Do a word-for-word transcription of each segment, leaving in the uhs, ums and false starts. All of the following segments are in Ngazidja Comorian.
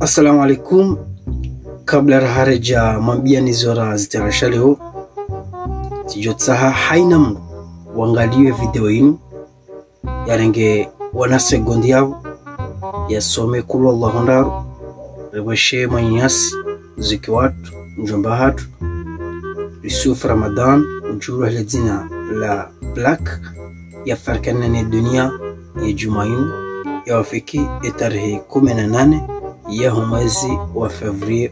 Assalamu alaikum. Kabla raharedja mwambiani zo razitayarisha leo, tsidjotsaha haina mndru wangaliye video inu, yarenge wana segondi yapvo, yasome Kulu Allahu ndraru, repvweshe mwananyasi, ziki watru, mdjomba hatru, Yusuf Ramadan, udjuwa he le dzina la Black, yafarikana ne dunia ye djumwa inu, yawafiki ye tarehi kume na nane yaho mwezi wa février.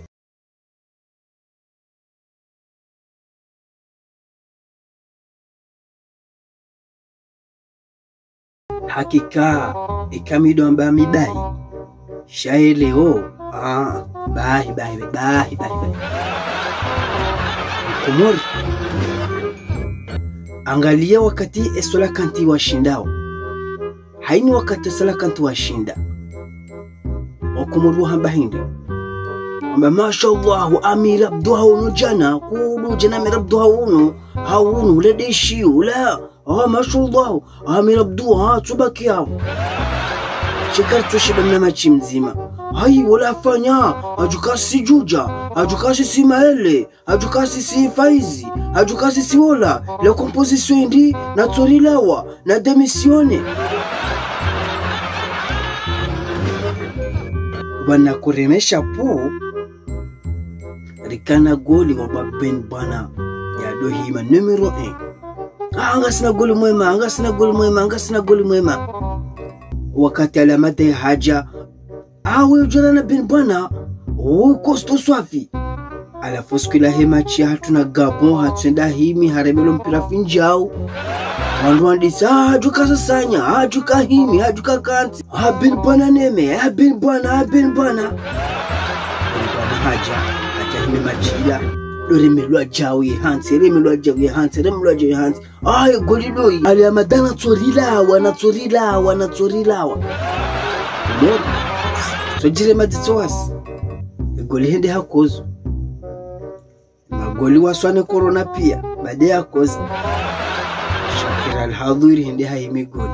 Hakika, eka mi ndo amba mi bahi, sha ye leo, ah, bahi, bahi, bahi, bahi, bahi. Komori. Angaliya wakati ye Cœlacanthes washindao. Haini wakati ye Cœlacanthes washinda, Wakomori wahamba hindri? Wamba, "Mashallah, Amir Abdou hawunu djana, kudu djana Amir Abdou hawunu, hawunu, ule deshi, ula, ah, mashallah, Amir Abdou, ah, tsubaki hawo." Shekari tsosheba mna matshi mdzima. Hayi, wala afanya, hadjuka si Djudja, hadjuka si Simaele, hadjuka si si Faizi, hadjuka si si wola, la composition ndi, natsorilawa, na démissionner. Bwana kuremesha po, rikana goli wa ba Ben Bwana ya ndo hima numéro un. Ah, ngasina goli mwema, ngasina goli mwema, ngasina goli mwema. Wakati Alamada hadja, ah, we udjana na Ben Bwana, oh, Costa Swafi. Halafu siku ila he matshi yahatru na Gabon, hatswenda himi, haremelo mpira findjau. Wandru wandisa, ah, hadjuka sasanya, ah, hadjuka himi, ah, hadjuka kantsi. Ah, Ben Bwana neme, ah, Ben Bwana, ah, Ben Bwana. Ben Bwana hadja, hadja himi matshi ila, ndo remelwa djau ye hantsi, remelwa djau ye hantsi, remelwa djau ye hantsi. Ah, ye goli ndo yi. Alamada natsorilawa, natsorilawa, natsorilawa. Mori. Tsodjire madzitso wasi. Ye goli hende hakozo. Magoli waswa ne corona piya, bade yakozo. Shakir Al Hadhir hende hahimi goli.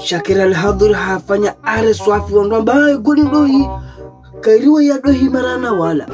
Shakir Al Hadhir hafanya arrêt swafi, wandru wamba, "Ah, ye goli ndo yi. Kairiwe ya ndo hima rana wala."